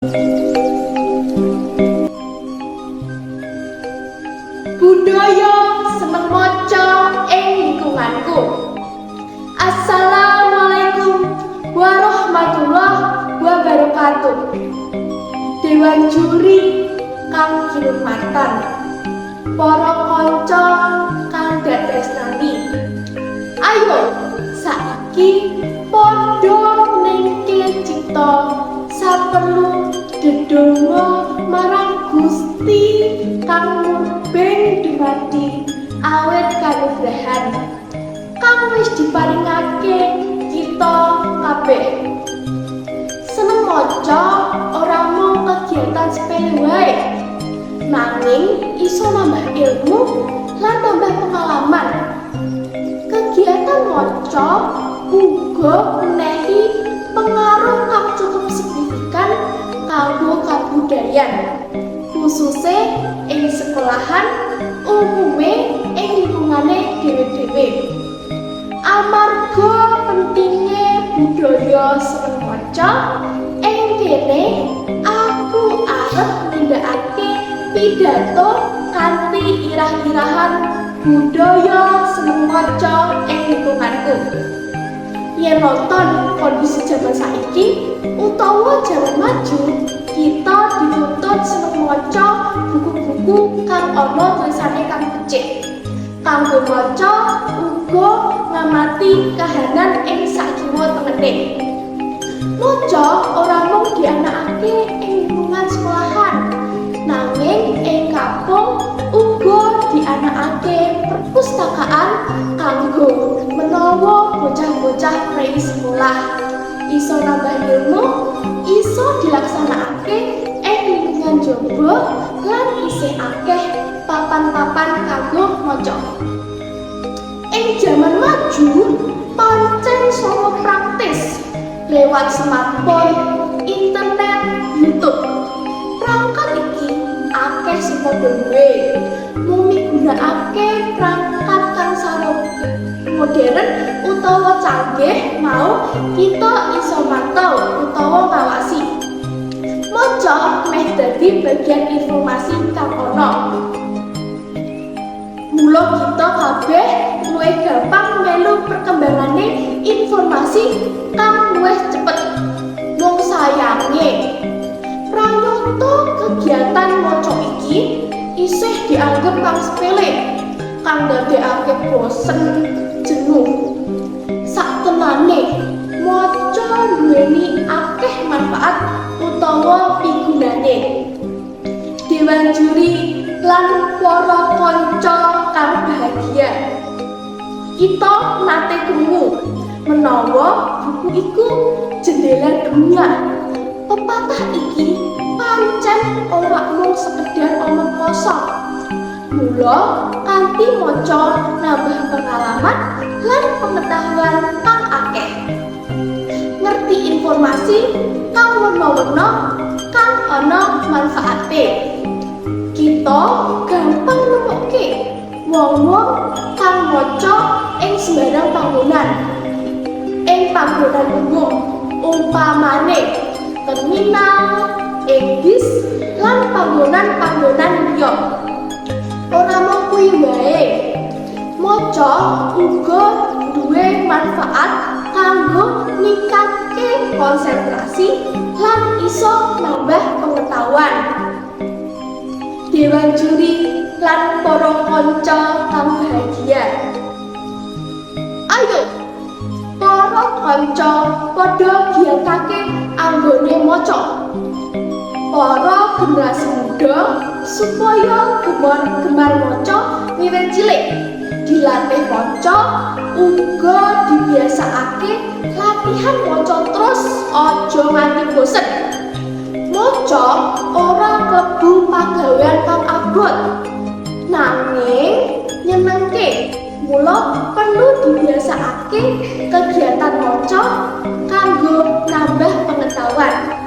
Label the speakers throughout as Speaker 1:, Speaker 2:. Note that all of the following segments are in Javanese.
Speaker 1: Budaya seneng maca ing lingkunganku. Assalamualaikum warahmatullahi wabarakatuh. Dewan juri kang kinurmatan, para kanca kang dak tresnani. Ayo saiki padha ningke cipta saperlu dedonga marang Gusti kang murbeng dumadi awit kanugrahan kang wis diparingake kita kabeh. Seneng maca ora mung kegiatan sepele wae, nanging iso nambah ilmu lan nambah pengalaman. Kegiatan maca uga menehi pengaruh kang cukup signifikan kanggo kabudayan, khususe ing sekolahan, umume ing lingkungane dhewe-dhewe. Amarga pentinge budaya seneng maca, ing kene aku arep nindakake pidato kanthi irah-irahan budaya seneng maca ing lingkunganku. Yen nonton kondisi jaman saiki utawa jaman maju, kita dituntut seneng maca buku-buku kang ana tulisane kang becik. Kanggo maca uga ngamati kahanan ing sakiwa tengene. Maca ora mung dianakake ing lingkungan sekolahan, nanging ing kampung uga dianakake perpustakaan kanggo menawa bocah-bocah prei sekolah iso nambah ilmu, iso dilaksanakake ing lingkungan njaba lan isih akeh papan-papan kanggo maca. Ing jaman maju, pancen saya praktis lewat smartphone, internet, YouTube. Perangkat iki akeh sing padha duwe. Mung migunakake perangkat kang sarwa modern utawa canggih mau, kita iso mantau utawa ngawasi. Maca meh dadi bagian informasi kang ana. Mula kita kabeh luwih gampang melu perkembangane informasi kang luwih cepet. Mung sayange, pranyata kegiatan maca iki isih dianggep kang sepele, kang ndadekake bosen, jenuh. Saktenane, maca nduweni akeh manfaat utawa pigunane. Dewan juri lan para kanca kang bahagia, kita nate krungu menawa buku iku jendela dunia. Pepatah iki pancen ora mung sekedar omong kosong. Mula kanthi maca nambah pengalaman lan pengetahuan kang akeh. Ngerti informasi kang werna-werna kang ana manfaate. Kita gampang nemokke wong-wong kang maca ing sembarang panggonan. Ing panggonan umum, umpamane terminal, ing bis, lan panggonan-panggonan liya. Ora mung kuwi wae, maca uga duwe manfaat kanggo ningkatke konsentrasi lan iso nambah pengetahuan. Dewan juri lan para kanca kang bahagia. Ayo, para kanca padha giatake anggone maca. Para generasi muda supaya gemar maca wiwit cilik, dilatih maca uga dibiasakake latihan maca terus aja nganti bosen. Maca ora klebu pagawean kang abot, nanging nyenengke. Mula perlu dibiasakake kegiatan maca kanggo nambah pengetahuan.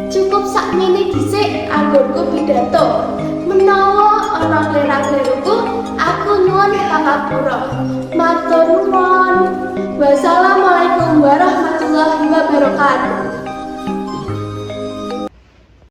Speaker 1: Cukup sakmene dhisik anggonku pidato. Menawa ana klera-kleruku, aku nyuwun pangapura. Matur nuwun. Wassalamualaikum warahmatullahi wabarakatuh.